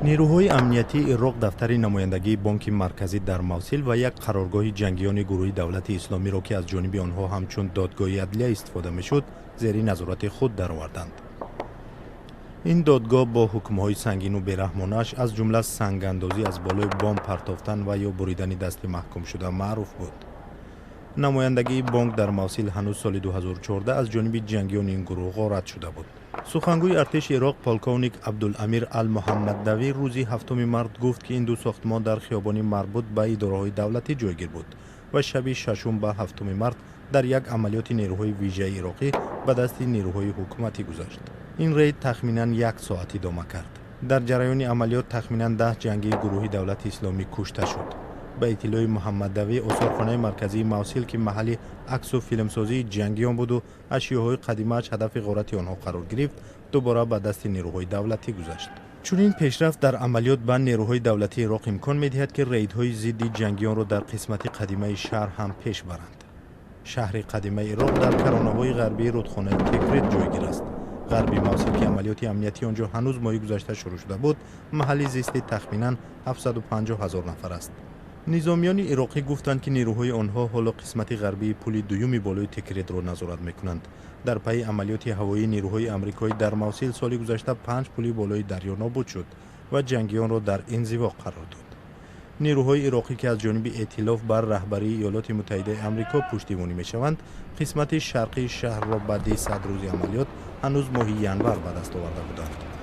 Нерӯҳои амниятии Ироқ дафтари намояндагии Бонки Марказӣ дар Мавсил ва як қароргоҳи ҷангиёни гурӯҳи Давлати Исломиро, ки аз ҷониби онҳо ҳамчун додгоҳи адлия истифода мешуд, зери назорати худ дароварданд. Ин додгоҳ бо ҳукмҳои сангину бераҳмонааш, аз ҷумла сангандозӣ, аз болои бом партофтан ва ё буридани дасти маҳкумшуда, маъруф буд. Намояндагии бонк дар Мавсил ҳанӯз соли 2014 аз ҷониби ҷангиёни ин гурӯҳ ғорат шуда буд. Сухангӯи артиши Ироқ, полковник Абдуламир Ал-Муҳаммаддавӣ, рӯзи 7 март гуфт, ки ин ду сохтмон дар хиёбони марбут ба идораҳои давлатӣ ҷойгир буд ва шаби шашум ба 7 март дар як амалиёти нерӯҳои вижаи ироқӣ ба дасти нерӯҳои ҳукуматӣ гузашт. Ин рейд тахминан як соат идома кард. Дар ҷараёни амалиёт тахминан 10 ҷангии гурӯҳи Давлати Исломӣ кушта шуд. Ба иттилои Муҳаммаддавӣ, осорхонаи марказии Мавсил, ки маҳалли аксу филмсозии ҷангиён буду ашёҳои қадимааш ҳадафи ғорати онҳо қарор гирифт, дубора ба дасти нерӯҳои давлатӣ гузашт. Чунин пешрафт дар амалиёт ба нерӯҳои давлатии Ироқ имкон медиҳад, ки рейдҳои зидди ҷангиёнро дар қисмати қадимаи шаҳр ҳам пеш баранд. Шаҳри қадимаи Ироқ дар каронаҳои ғарбии рудхонаи Текрит ҷойгир аст. Ғарби Мавсил, ки амалиёти амниятии он ҷо ҳанӯз моҳи гузашта шурӯъ шуда буд, маҳалли зисти тахминан 750 ҳазор нафар аст. Низомиёни ироқӣ гуфтанд, ки нерӯҳои онҳо ҳоло қисмати ғарбии пули дуюми болои Текритро назорат мекунанд. Дар пайи амалиёти ҳавоии нерӯҳои амрикоӣ дар Мавсил соли гузашта панҷ пули болои дарё нобуд шуд ва ҷангиёнро дар инзиво қарор дод. Нерӯҳои ироқӣ, ки аз ҷониби эътилоф бар раҳбарии Иёлоти Муттаҳидаи Амрико пуштибонӣ мешаванд, қисмати шарқии шаҳрро баъди 100 рӯзи амалиёт ҳанӯз моҳи январ ба даст оварда буданд.